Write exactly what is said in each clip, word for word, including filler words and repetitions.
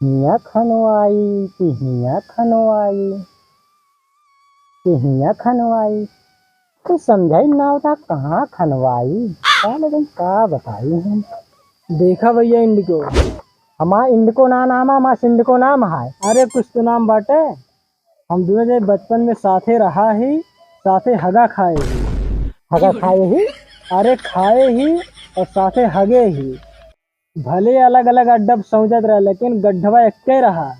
हियाँ खनवाई कि हियाँ खनवाई कि हियाँ खनवाई, कुछ समझाई ना होता कहाँ खनवाई। का लेकिन का बताई हम। देखा भैया इंडिको। हमार इंडिको ना नाम है, हमार सिंडिको नाम है। अरे कुछ तो नाम बाटे। हम दुनो जने बचपन में साथे रहा ही, साथे हगा खाए ही। हगा खाए ही? अरे खाए ही और साथे हगे ही। भले अलग-अलग अड्डा पे सौंचत रहे, लेकिन गड्ढवा एक्के रहा।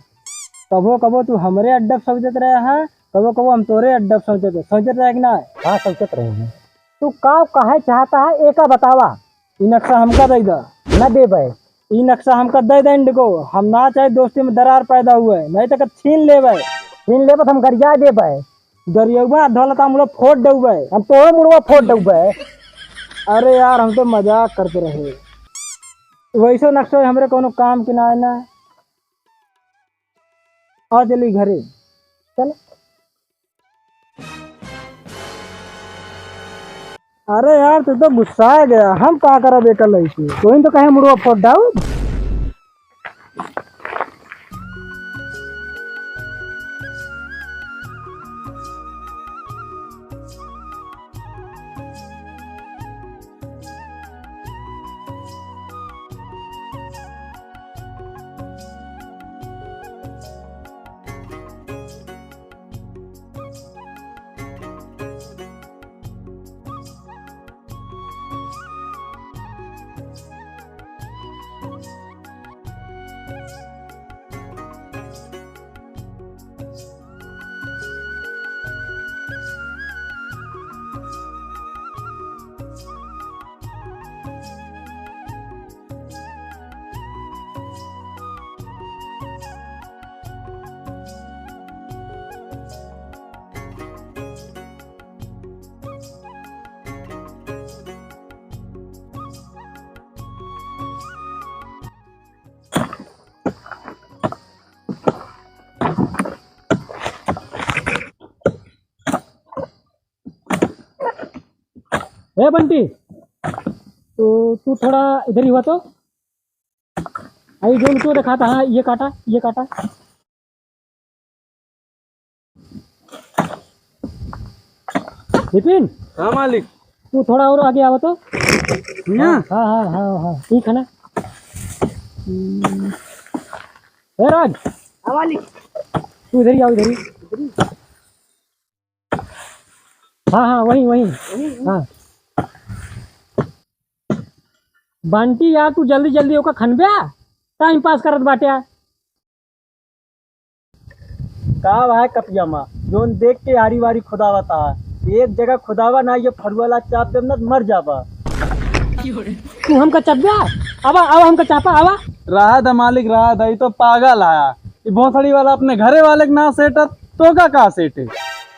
कबो-कबो तू हमरे अड्डा पे सौंचत रहे हा, कबो-कबो हम तोरे अड्डा पे सौंचत रहे। सौंचत रहे कि ना? हाँ, सौंचत रहे हैं। तू का कहे चाहता है, एका बतावा। ई नक्शा हमका दे दा। न देबे। ई नक्शा हमका दे दे इंडिको। हम ना चाहे दोस्ती में दरार पैदा हुए, नहीं तो छीन लेबे। छीन लेबे तो हम गरिया देबे। गरियउबा, ढोलता मुड़वा फोड़ देउबे। हम तोहरे मुड़वा फोड़ देउबे। अरे यार, हम तो मजाक करते रहे। वैसे नक्शा हमरे कोनो काम के ना है ना। आ चली घरे। चल। अरे यार, तू तो गुस्सा गया। हम का करब एकर लइके? तोहिन तो कहे मुड़वा फोड़ डाउब। ए बंटी, तो तू थोड़ा इधर ही हुआ तो। आई जो तू दिखाता, हाँ, ये काटा, ये काटा। विपिन। हाँ मालिक। तू थोड़ा और आगे आवा तो। यहाँ? हाँ, हाँ, हाँ, हाँ, ठीक है ना। हम्म। ए राज। हाँ मालिक। तू इधर ही आओ, इधर ही। हाँ, हाँ, वही, वही। वही, वही। हाँ। बंटी यार, तू जल्दी जल्दी ओका खनब्या, टाइम पास करत बाट्या। का भाई कपिया मा, जोन देख के आरी वारी खुदावत हा। एक जगह खुदावा ना, ये फरुआला चाप देब ना, मर जाबा। तू हमका चब्या? आवा, आवा हमका चापा, आवा। रहा दा मालिक, रहा दा, ई तो पागल आया। ई भोसड़ी वाला अपने घरे वाले के ना सेटत, तो का, का सेटे?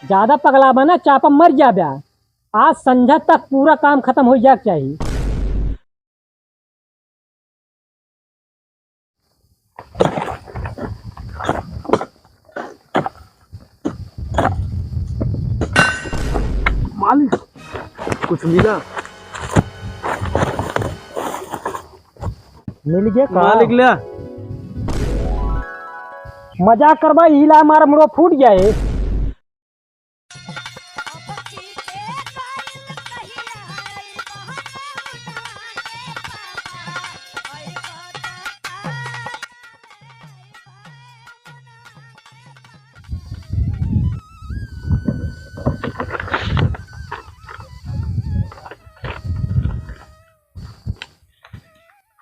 ज्यादा पगलाबा ना, चापा मर जाब्या। आज संझा तक पूरा काम खतम होइ जाए के चाही। मालिक, कुछ मिला? मिल गया का? मालिक, ल्या। मजाक करबा, हिला मार मुड़ो फूट जाए।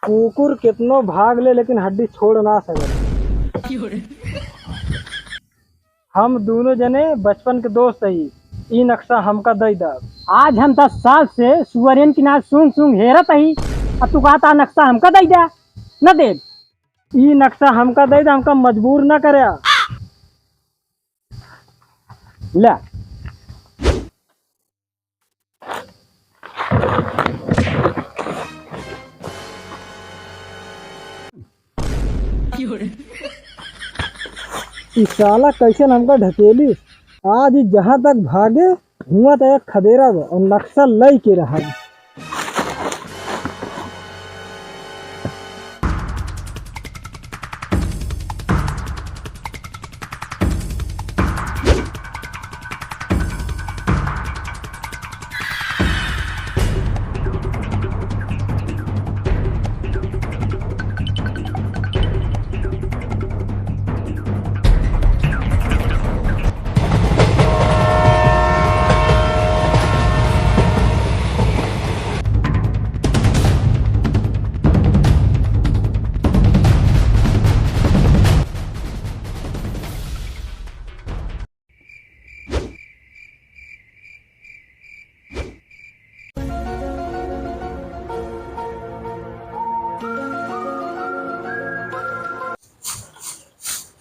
कुकुर केतनो भाग ले, लेकिन हड्डी छोड़ ना सके। हम दुनो जने बचपन के दोस्त हई, ई नक्शा हमका दई दा। आज हम दस साल से सुअरियन की नाच सूंघ सूंघ हेरत हई, अब तू कहता नक्शा हमका दई दा, न देब। ई नक्शा हमका दई दा, हमका मजबूर न कर्या। ले। ई साला कैसन हमका ढकेली। आज ई जहाँ तक भागे, हुआँ तक खदेरा बा और नक्शा लई के रहा।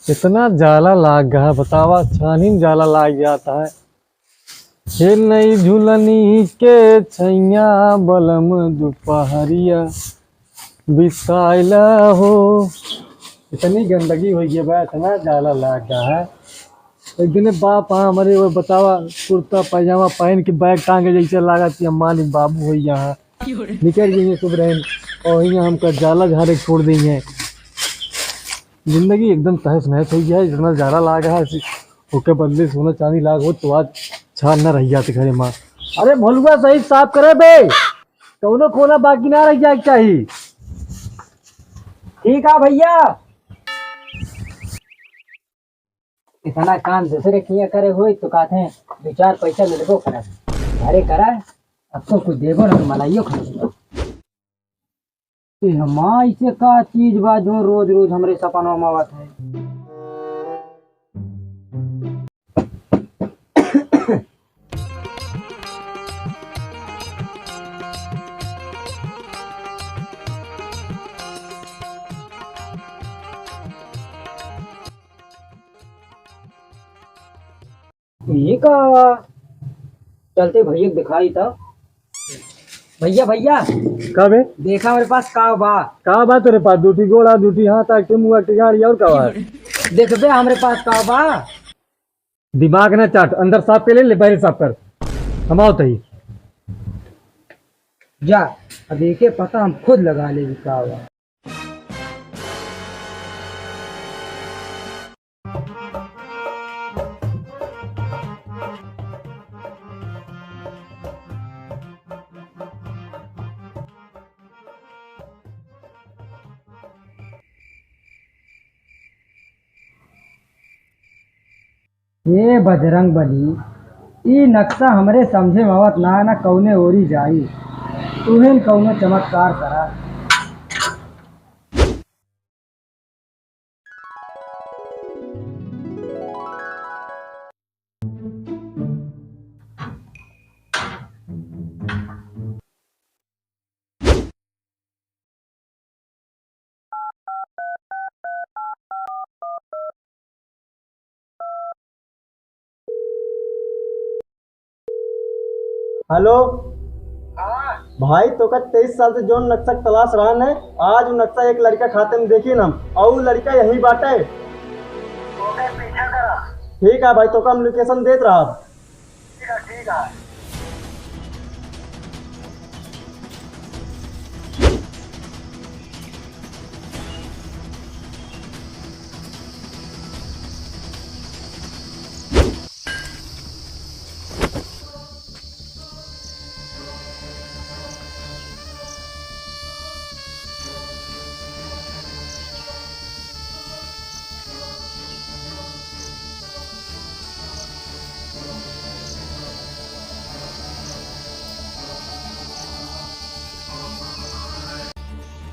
इतना जाला लाग गया, बतावा, छानी में जाला लाग जाता है। हे नई झुलनी के छैया बलम दुपहरिया बिताइला हो। इतनी गंदगी होइ गई बा, इतना जाला लाग गया है। एक दिन बाप, हाँ, हमरे वो बतावा, कुर्ता पैजामा पहन के बैग टांगे जैसे लागत कि हम मालिक बाबू होइ यहाँ। निकल गई है सुबह रहन, और यहाँ हमका जाला झारे छोड़ दी है। जिंदगी एकदम तहस नहस होइ गया है, इतना जाला लाग है, ऐसी ओके बदले सोना चांदी लाग हो तो आज छान न रह जाते घरे माँ। अरे भोलुआ सही साफ करे बे, कौनो कोना बाकी ना रह जाए के चाही। ठीक है भैया। इतना काम दूसरे किया करे होई तो कहते हैं दो चार पैसा मिलबो करे। अरे करा, अब तो कुछ देबो ना तो मलाइयो खा लेबो। ए हमार इसे का चीज बा जो रोज रोज हमरे सपनवा में आवत है। ये का? चलते भैया के दिखाई था। भैया, भैया। का बे? देखा हमरे पास का बा। का बा तेरे पास? दूठी गोड़ा, दूठी हाथ, आके मुँह, आके गाड़ी, और का बा? देखबे हमरे पास का बा। दिमाग ना चाट, अंदर साफ के ले, ले बाहर साफ कर। हम आओ तही। जा, अब एके पता हम खुद लगा लेबी का बा। ए बजरंग बली, ई नक्शा हमरे समझे में आवत ना, ना कौने ओरी जाई। तुहेन कौनो चमत्कार करा। हेलो। हाँ। भाई, तोका तेईस साल से जौन नक्शा के तलाश रहन है, आज उ नक्शा एक लड़का खाते में देखिन हम, और उ लड़का यही बाटे। ओके, पीछा करा। ठीक है भाई, तोका हम लोकेशन देत रहब। ठीक है, ठीक है।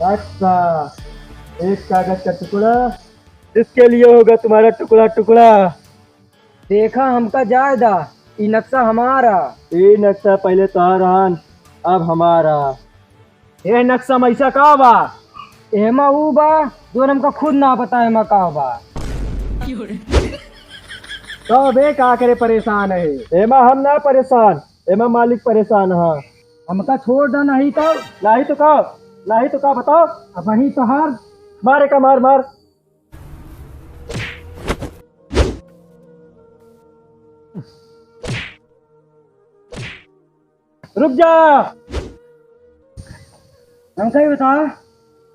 अच्छा, एक कागज का टुकड़ा, इसके लिए होगा तुम्हारा टुकड़ा टुकड़ा। देखा, हमका जाए दा, ई नक्शा हमारा। ई नक्शा पहले तोहार रहन, अब हमारा। ए नक्शा में ऐसा का बा? एमा ऊ बा, जोन हमका खुद ना पता एमा का बा। तो बे का करे परेशान है? एमा हम ना परेशान, एमा मालिक परेशान है। हमका छोड़ दा, नहीं तो। नहीं तो का? नहीं तो का बताओ? अब वही तो हार। मारे का मार, मार। रुक जा। हमका ही बता,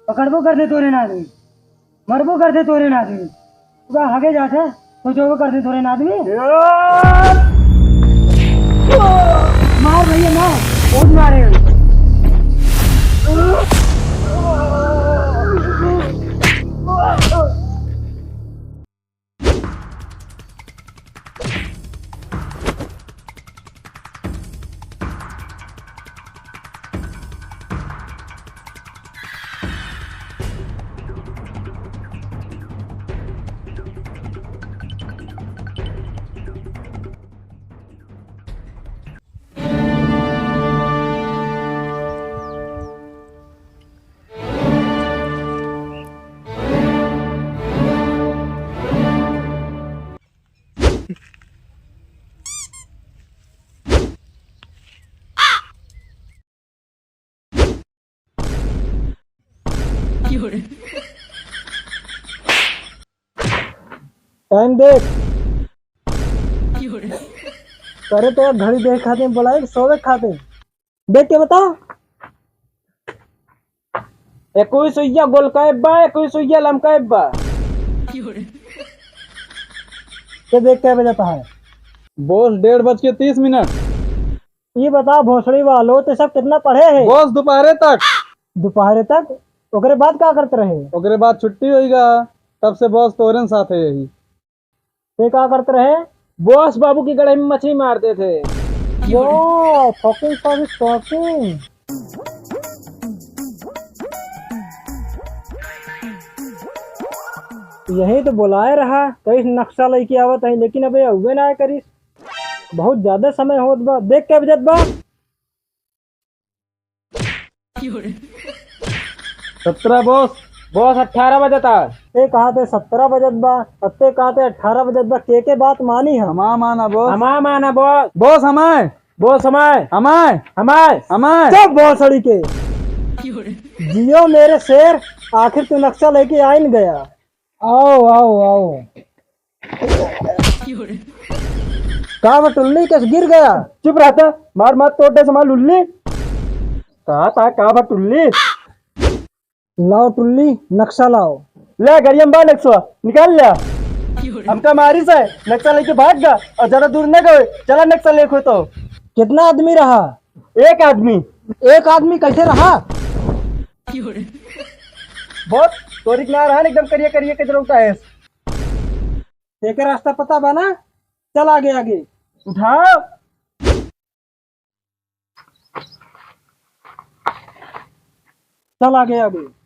पकड़बो कर दे तोरे ना आदमी, मरबो कर दे तोरे ना आदमी, पूरा आगे जाते तो जो कर दे तोरे ना आदमी। मार भैया मार, बहुत मारे। टाइम देख। करे तो घड़ी देख खातिर बोलाए कि सोवे खातिर? देख के बता। इक्कीस सुइया गोलकाए बा, इक्कीस सुइया लमकाए बा। तो देख के बजाता है। बॉस, डेढ़ बज के तीस मिनट। ये बता भोसड़ी वालो, ते सब कितना पढ़े है? बॉस, दोपहरे तक। दोपहरे तक? ओकरे बाद का करत रहे? ओकरे बाद छुट्टी होइगा, तब से बॉस तोरे साथ है यही। ते का करत रहे? बॉस, बाबू की गड़ही में मछली मारते थे। Wow, fucking, fucking, fucking। यही तो बोलाए रहा, कई नक्शा लइके आवत है, लेकिन अबे अउबे ना करिस। बहुत ज्यादा समय होत बा, देख के बजत बा। सत्रह बॉस। बॉस, अठारह बजता। ते कहा थे सत्रह बजत बा, अब ते कहा थे अठारह बजत बा, के के बात मानी है? हमार माना बॉस। हमार माना बॉस। बॉस, हमार। बॉस, हमार। हमार। हमार। हमार। चुप भोसड़ी के। जियो मेरे शेर, आखिर तू नक्शा लेके आइन गया। आओ, आओ, आओ। का बा टुल्ली, कस गिर गया? चुप रहता, मार मार तोड़ दे समार लुल्ली। कहा था का बा टुल्ली? लाओ टुल्ली, नक्शा लाओ। ले गड़िया में बा नक्शा, निकाल लिया। हमका मारी से नक्शा लेके भाग गा और ज्यादा दूर न गए। चला नक्शा लेखो तो। कितना आदमी रहा? एक आदमी। एक आदमी कैसे रहा? बॉस, तोरी के ना रहा, एकदम करिया करिया के जरूरत है। एक रास्ता पता बा ना? चल आगे आगे। उठाओ। चल आगे आगे।